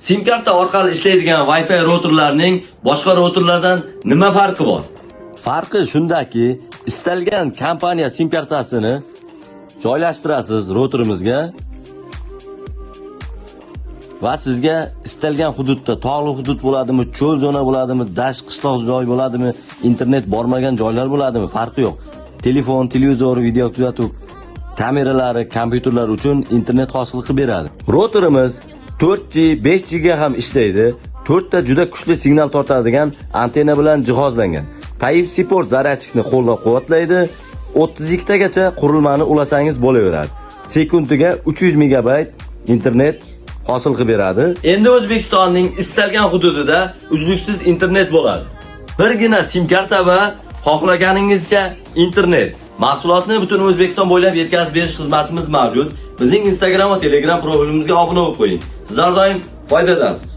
Sim karta orqali ishlaydigan Wi-Fi routerlarning boshqa routerlardan nima farqi bor? Farqi shundaki, istalgan kompaniya sim kartasini joylashtirasiz routerimizga va sizga istalgan hududda, tog'li hudud bo'ladimi, cho'l zona bo'ladimi, dasht qishloq joy bo'ladimi, internet bormagan joylar bo'ladimi, farqi yo'q. Telefon, televizor, video kuzatuv kameralari, kompyuterlar uchun internet hosil qilib beradi. Routerimiz 4G, 5G ga ham ishlaydi. 4 ta juda kuchli signal tortadigan antenna bilan jihozlangan. Type-C port зарядчик ni qo'llab-quvvatlaydi. 32 tagacha qurilmani ulasangiz bo'laveradi. Sekundiga 300 megabayt internet hosil qilib beradi. Endi O'zbekistonning istalgan hududida uzluksiz internet bo'ladi. Birgina sim karta va xohlaganingizcha internet. Mahsulotni butun O'zbekiston bo'ylab yetkazib berish xizmatimiz mavjud. Bizning Instagram va Telegram profilimizga obuna bo'lib qo'ying. Siz har doim foydadasiz.